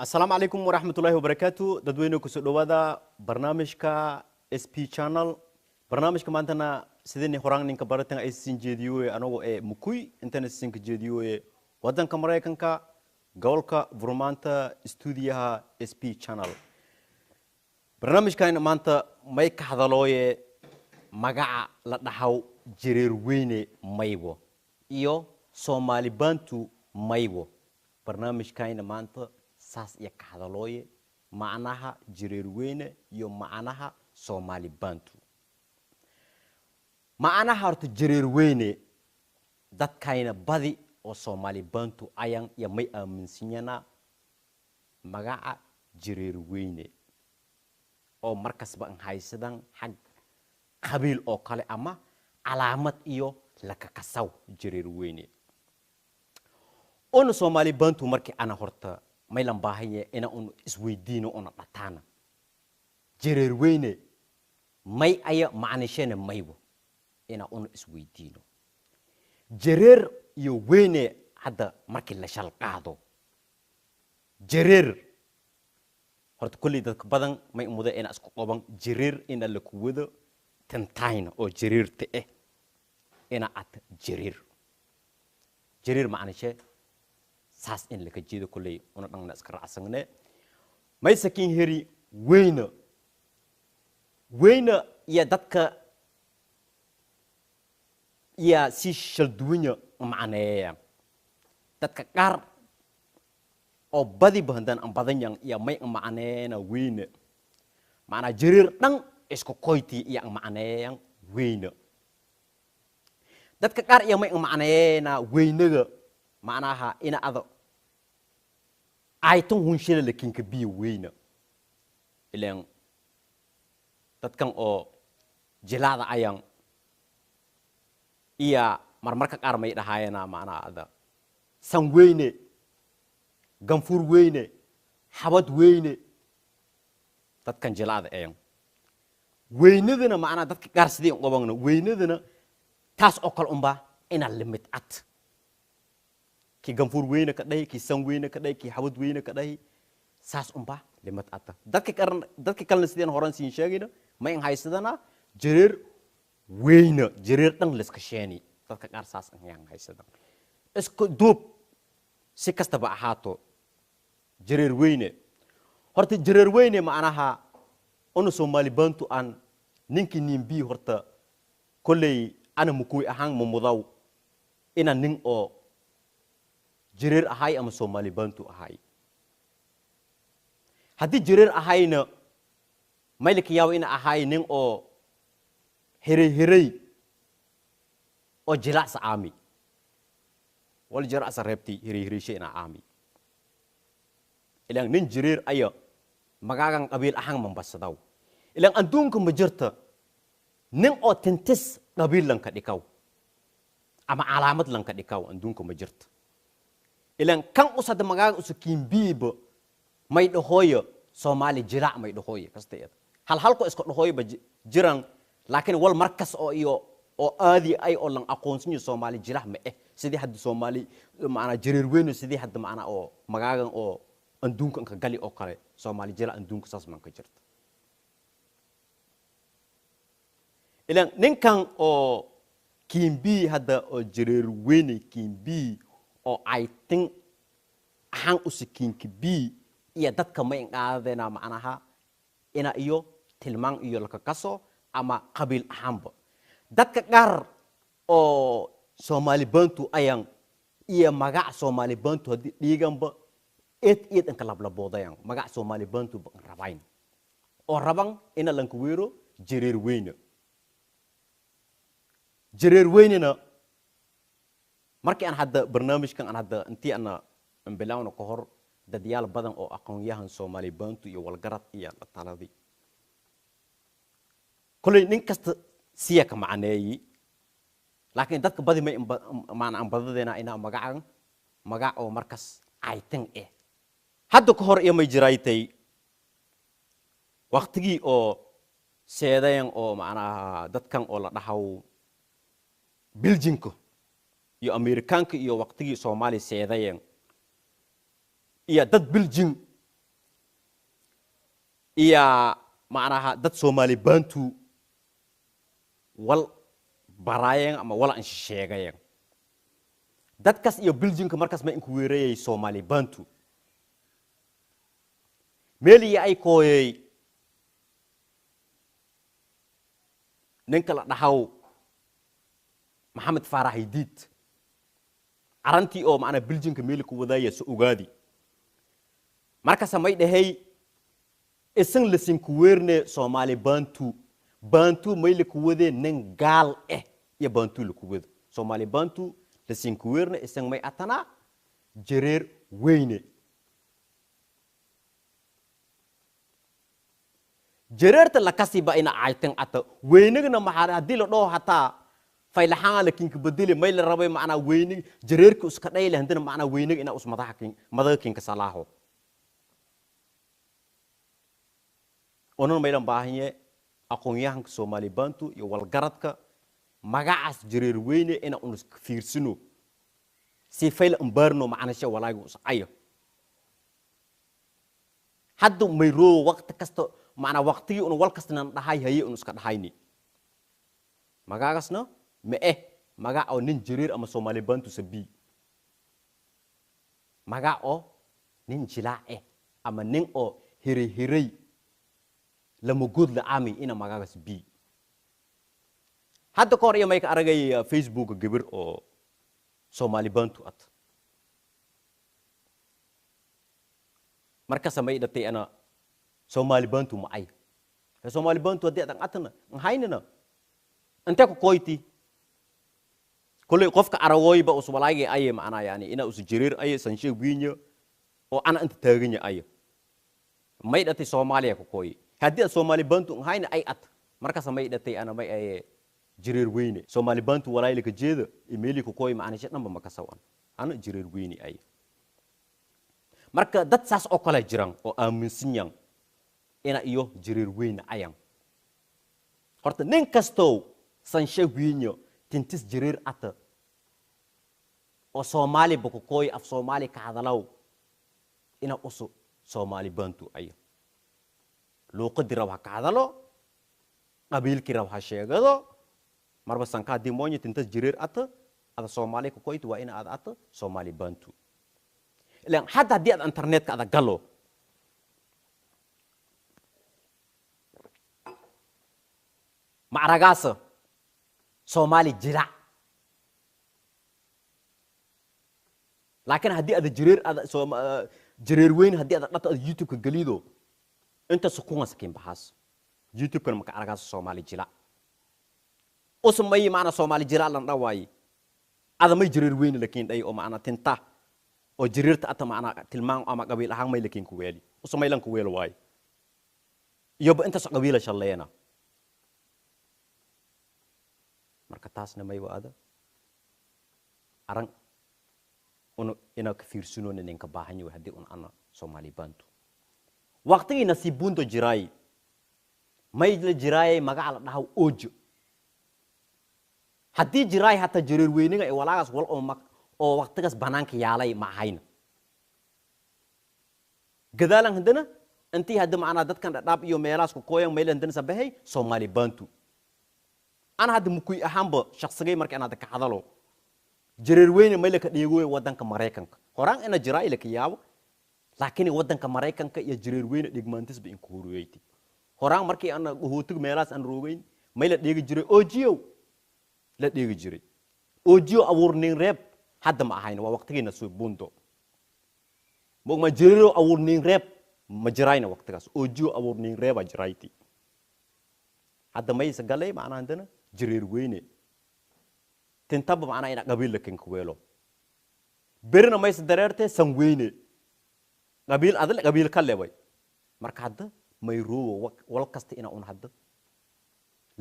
Asalaamu calaykum waraxmatullaahi wabarakaatu. Dadweyne, kusoo dhowaada barnaamijka SP Channel. Barnaamijka maantana sidini horaan ninka baratan ay sin jeediyoye anagoo ee Mukuy intana sinka jeediyoye wadanka Maraykanka, gobolka Vermonta, stuudiyaha SP Channel. Barnaamijkan maanta may ka hadalooye magaca la dhaxaw Jareer Weyne maybo iyo Soomaali Bantu maybo. Barnaamijkayna maanta saas iyo ka hadalooye macnaha Jareer Weyne iyo macnaha Soomaali Bantu. Macnaha horta Jareer Weyne, dadkayna badi oo Soomaali Bantu ayan iyo may aaminsanyanaa magaca Jareer Weyne oo markasba an haysadan xag qabiil oo kale ama calaamad iyo lakakasaw Jareer Weyne. Ona Soomaali Bantu markii ana horta maylan baahanye ina un isweydiino ona dhataana Jareer Weyne may aya macnishene maybo ina una isweydiino. Jareer iyo weyne hadda markii la shal qaado, jareer horta kolley dadka badan may umuda ina isku qoban jareer ina la kuwado tantayna oo jareerta ina at jareer. Jareer macnishe saas in laka jeedo kolley una dhangna iska raacsangne. May sakin heri weyna. Weyna iyo dadka iyo si shalduwanya macneeya. Dadka qaar oo badi bahandan an badanyan iyo may macneeyana weyne macnaa jareer dhan isku koyti iyo an macneeyan weyne. Dadka qaar iyo may macneeyana weynaga macnaha ina ado aytan hunshila lakinka biyo weyne. Ilaan dadkan oo jilaada ayan iya marmarka qaar may dhahaayana macnaha ada san weyne, ganfur weyne, xabad weyne. Dadkan jilaada ayan weynadana macnaha dadka qaar sidii qabangna weynadana taas oo kale unbaa ina limid ad kii ganfur weyne ka dhahi, kii san weyne ka dhahi, kii xabad weyne ka dhahi, saas unbaa limid adta. Dadka qaarna, dadka kalena sideen horan siin sheegayna, ma in haysadana jareer weyne jareer dhan liska sheeni. Dadka qaar saas ayaan haysadan. Isku duub, si kastaba ahaato, Jareer Weyne horta, Jareer Weyne macnaha una Soomaali Bantu aan ninkii nimbii horta kolley ana Mukuy ahaan mamudaw ina nin oo jareer ahay ama Soomaali Bantu ahay. Haddii jareer ahayna maylika yaabo ina ahay nin oo herey herey oo jilacsa caami wal jiracsa reebtay herey hereyshe ina caami. Ilaan nin jareer aya magaagan qabiil ahaan mambasadaw. Ilaan adduunka ma jirta nin oo tintis qabiil lanka dhikaw ama calaamad lanka dhikaw, adduunka ma jirta. Ilaan kan usada magaaga usa kiimbiiba may dhahooyo Soomaali jilac may dhahooyo kasta iyada hal halko iska dhahooyoba jiran, laakiin wal markas oo iyo oo aadi ay oo lan aqoonsanyo Soomaali jilac ma sidii hadda Soomaali macnaa Jareer Weyne, sidii hadda macnaa oo magaagan oo adduunka inka gali oo kale Soomaali jilac adduunka saas maan ka jirta. Ilaan ninkan oo kiimbii hadda oo Jareer Weyne kiimbii oo aytin ahaan usa kiinkibii iyo dadka ma inqaadadena macnaha ina iyo tilmaan iyo laka kaso ama qabiil ahaanba. Dadka qaar oo Soomaali Bantu ayan iyo magac Soomaali Bantu haddii dhiiganba eed eed inka lablaboodayan magac Soomaali Bantu ba rabayn oo raban ina lanka weero Jareer Weyne. Jareer Weynena markii aan hadda barnaamijkan aan hadda intii ana bilawna ka hor, dadyaal badan oo aqoon-yahan Soomaali Bantu iyo walgarad iyo la taladay kolley nin kasta siya ka macneeyi, laakiin dadka badi may maana aan badadeena inaa magacan magac oo markas caytan hadda ka hor iyo may jiraytay waqtigii oo seedayan oo macnaha dadkan oo la dhahaw Biljinka iyo Amerikaanka iyo waqtigii Soomaaliya seedayan iyo dad Biljin Iya macnaha dad Soomaali Bantu wal baraayeen ama wal an sheegayeen dadkaas iyo Belgiumka markaas ma inku weerayay Soomaali Bantu meel iyo ay kooyay ninka la dhaxaw Maxamed Faarax Idiid arantii oo macna Belgiumka meel ku wadaaya soo ogaadi markaas may dhahay isan lisin ku weerne Soomaali Bantu Bantu may la ku wade nin gaal eh iyo Bantu la ku wado Soomaali Bantu lisin ku weerne isan may atana jareer weyne jareerta la kasiba ina aytan ata weynigna maxaa hadii la dhaho hataa faylaxaan la kinka bedeli may la rabay macna weynig jareerka iska dhayle handana macna weynig ina us madaxa kin madaxa kinka salaaho onon maylan baahanyahay aqoonyahanka Soomaali Bantu iyo walgaradka magacaas jareer weyne ina unus fiirsino si fayl ambarno macna shay walaagu us ayo hadda mayro waqti kasta macna waqtigi unu wal kastana dhahay haye unu iska dhahayni magacaasna ma eh magac oo nin jareer ama Soomaali Bantu sabi magac oo nin jilaac eh ama nin oo hiray lama good la aami ina magacaas bi hadda koor iyo may ka aragay Facebook gabar oo Soomaali Bantu at marka samay dhatay ana Soomaali Bantu ma ay Soomaali Bantu hadii adan atana haynina inte ku koyti kulli qofka arawoyba us walaagay ay macna yani ina us jareer ay san sheeg wiinyo oo ana inta taaganya ay may dhatay Soomaaliya ku koy haddii Soomaali Bantu hayna ay at marka samay dhatay ana may ay jareer weyne Soomaali Bantu walaayla ka jeeda email ku koy macna shey dhanba ma ka sawan ana jareer weyne ay marka dad saas oo kale jiran oo aaminsan yan ina iyo jareer weyne ayan horta nin kasto san sheeg wiinyo tintis jareer ata oo Soomaali buku koy af Soomaali ka hadalaw ina usu Soomaali Bantu ay luuqadii rab ha ka hadalo qabiilkii rab ha sheegado marba sanka haddii moonyo tintas jareer ata ada Soomaali ku koyto waa ina aad ata Soomaali Bantu ilaan hadda haddii aad internetka ada galo ma aragaasa Soomaali jilac laakiin haddii ada jareer ada jareer weyn haddii ada dhata ada YouTube-ka gelido inta sukuunga sakiin baxaas YouTube-kana maka aragaasa Soomaali jilac usmay macna Soomaali jilac lan dhawaayi ada may jareer weyn lakiin dhay oo macna tinta oo jareerta ata macna tilmaan ama qabiil ahaan may lakiin ku weeli usmay lan ku weelo waay iyoba intaas qabiila shalleena marka taasna may waada aran unu ina ka fiirsino ninka baahan yahay haddii un ana Soomaali Bantu waqtigii nasiibunto jiray may la jiray magaca la dhahaw oojo haddii jiray hata jareer weyniga ee walaagaas wal oo oo waqtigaas banaanka yaalay ma ahayna gadaalan haddana intii hadda macnaa dadkan dhadhaab iyo meelahaas ku kooyan meel haddana sabahay Soomaali Bantu ana hadda mukuy ahaanba shaqsigay marka inaad ka hadalo jareer weyne meel ka dhiigo wadanka Mareykanka horaan ina jiray la ka yaabo laakiin wadanka Mareykanka iyo jareer weyne dhigmaantis ba in ku horeeyay horaan markii ana hootig meelaas aan roogayn meel la dhigi jiray oojiyo la dhigi jiray oojiyo abuur nin reeb hadda ma ahayn waa waqtigiina soo bundo ma jareero abuur nin reeb ma jirayna waqtigaas oojiyo abuur nin reeb a jirayti hadda may sagalay macna handana jareer weyne tintaba macna ina qabiil la kinka weelo berina may dareerte san weyne qabiil adal qabiil kale way marka hadda may roowo wal kasta ina un hadda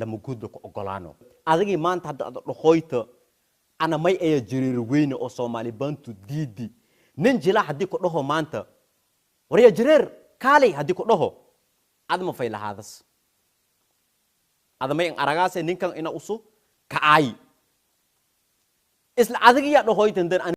lama guud ku ogolaano adigi maanta hadda ada dhaqoyta ana may ay jareer weyne oo Soomaali Bantu diidi nin jila haddii ku dhaho maanta wariya jareer kaalay haddii ku dhaho ad ma faylahadas adamay aragaase ninkan ina usu kaay isla adigiya dhahoytan dan.